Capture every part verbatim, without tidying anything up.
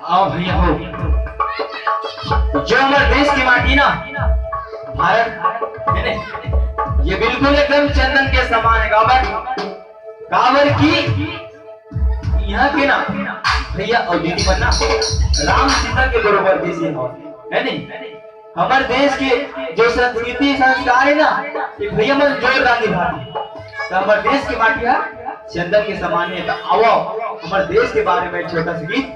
आओ भैया हो, जो हमर देश के माटी ना, भारत है ने, ये बिल्कुल एकदम चंदन के समान है। काबर? काबर कि यहाँ के ना भैया और दीदी मन ना राम सीता के बरोबर जैसे हो, है नहीं? हमर देश के जो संस्कृति संस्कार है ना, ये भैया मन जोरदार निभाते हैं। तो हमर देश के माटी हा चंदन के समान है। तो आओ, हमर देश के बारे में एक छोटा सा गीत।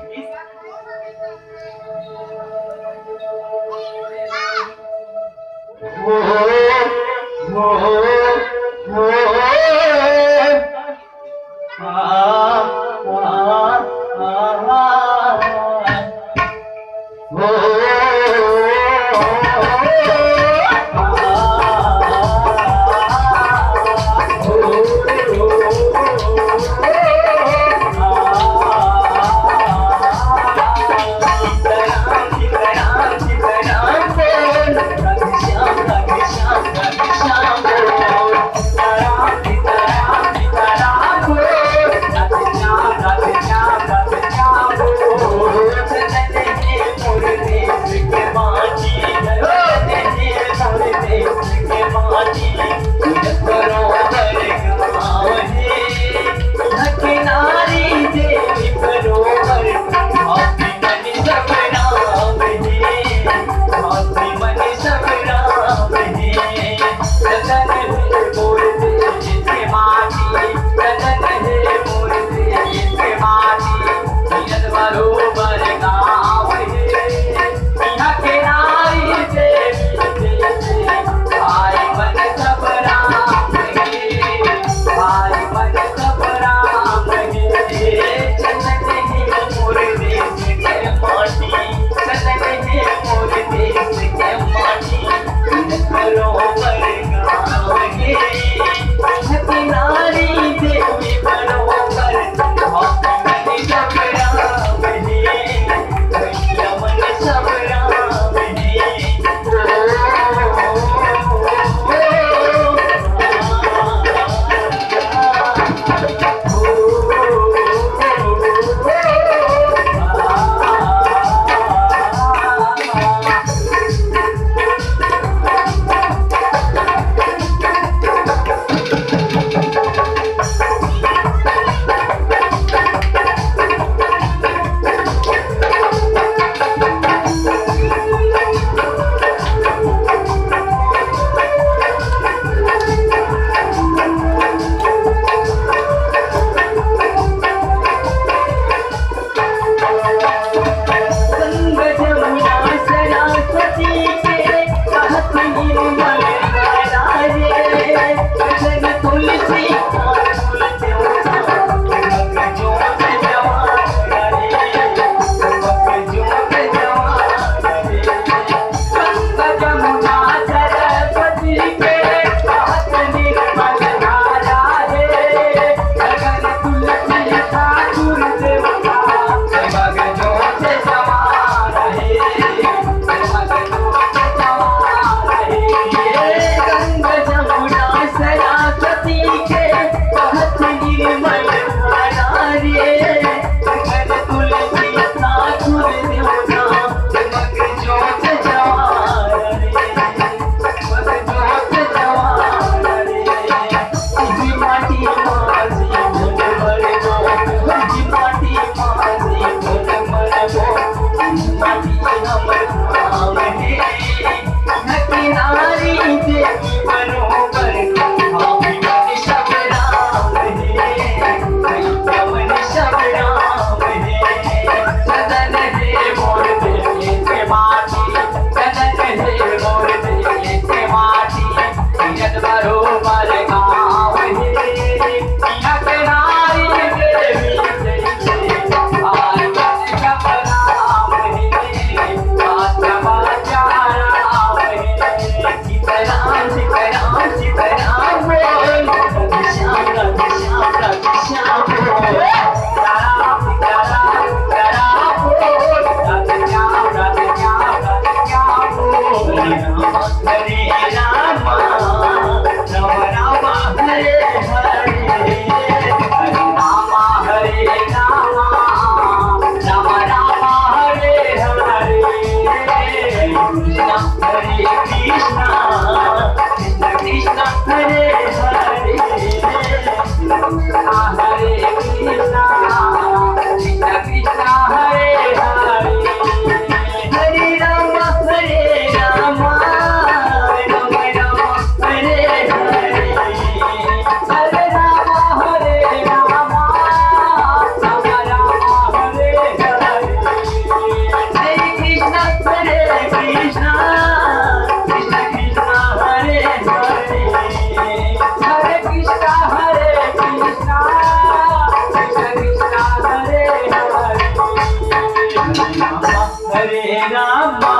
हरे रामा,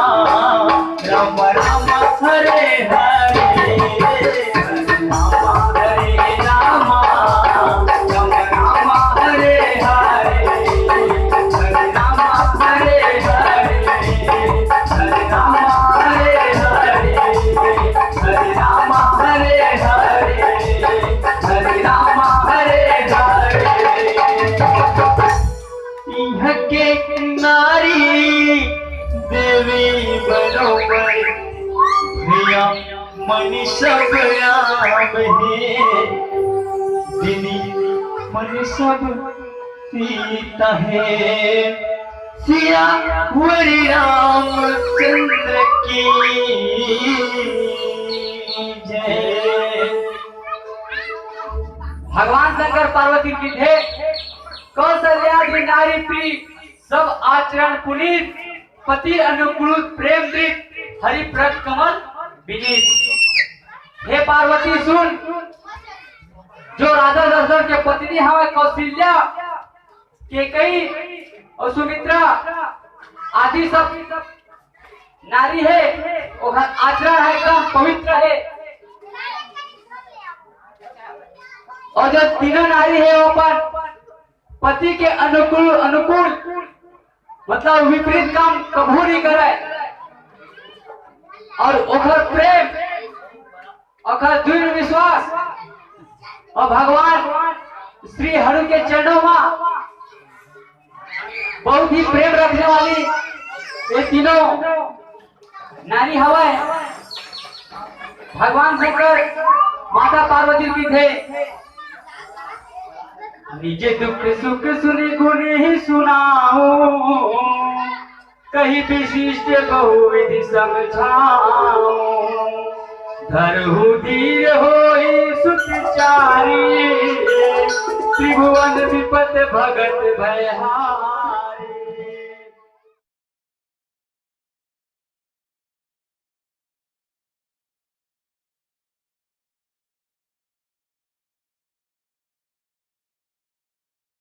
राम राम, हरे हरे, हरे रामा, हरे रामा, राम राम, हरे हरे, हरे रामा, हरे हरे, हरे रामा, हरे हरे, हरे रामा, हरे हरे, हरे रामा, हरे हरे। इहाँ के नारी देवी बरोबर, भैया मन सब आम हे, दिनी मन सब सीता हे। सियावर रामचंद्र की जय। भगवान शंकर पार्वती की जय। कौशल्या भी नारी प्रिय, सब आचरण पुनीत, पति अनुकूल प्रेम दृत, हरि प्रद कमल विनीत। हे पार्वती सुन, जो राजा दशरथ के पत्नी हवे कौशल्या, कैकेयी और सुमित्रा आदि सब नारी हे, ओकर आचरण है एकदम पवित्र है। और जो तीनों नारी है वो अपन पति के अनुकूल, अनुकूल मतलब विपरीत काम कभू नहीं करे। और ओकर प्रेम, ओकर दृढ़ विश्वास और भगवान श्री हरि के चरणों में बहुत ही प्रेम रखने वाली ये तीनों नारी हवय। भगवान शंकर माता पार्वती की थे। निज दुख सुख सुनि गुनि सुनाऊं, कहि विशिष्ट बहुविधि समझाऊं। धरहु धीर होई सुत चारी, त्रिभुवन विपत भगत भयहारी।